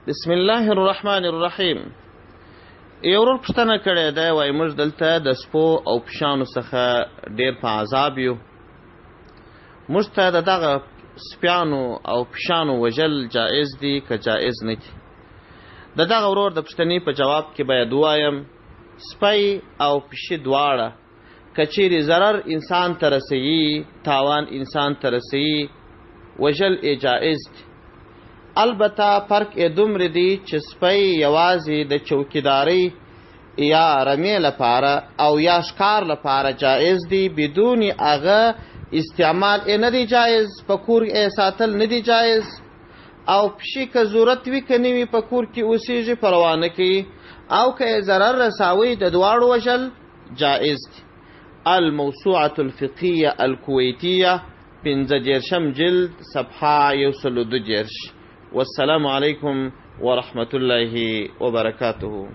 بسم الله الرحمن الرحیم. یو ورور پوښتنه کړې ده، وایي موږ دلته د سپو او پښانو څخه ډېر په عذاب یو، موږ ته د دغه سپیانو او پښانو وژل جایز دي که جایز نه دي؟ د دغه ورور د پوښتنې په جواب کې باید ووایم، سپی او پشي دواړه که چیرې ضرر انسان ته رسوي، تاوان انسان ته رسوي، وژل یې جایز دي. البته فرق یې دومره دی چې سپی یوازې د چوکیدارۍ یا رمې لپاره او یا ښکار لپاره جایز دی، بدون هغه استعمال یې نه دی جایز، په کور یې ساتل نه دی جایز. او پشي که ضرورت وي که نه وي په کور کې اوسیږي، پروا نه کوي، او که یې ضرر رساوي د دواړو وژل جائز دي. الموسوعة الفقهية الكويتية، 35 جلد، صفحه 132. والسلام علیکم ورحمة الله وبرکاته.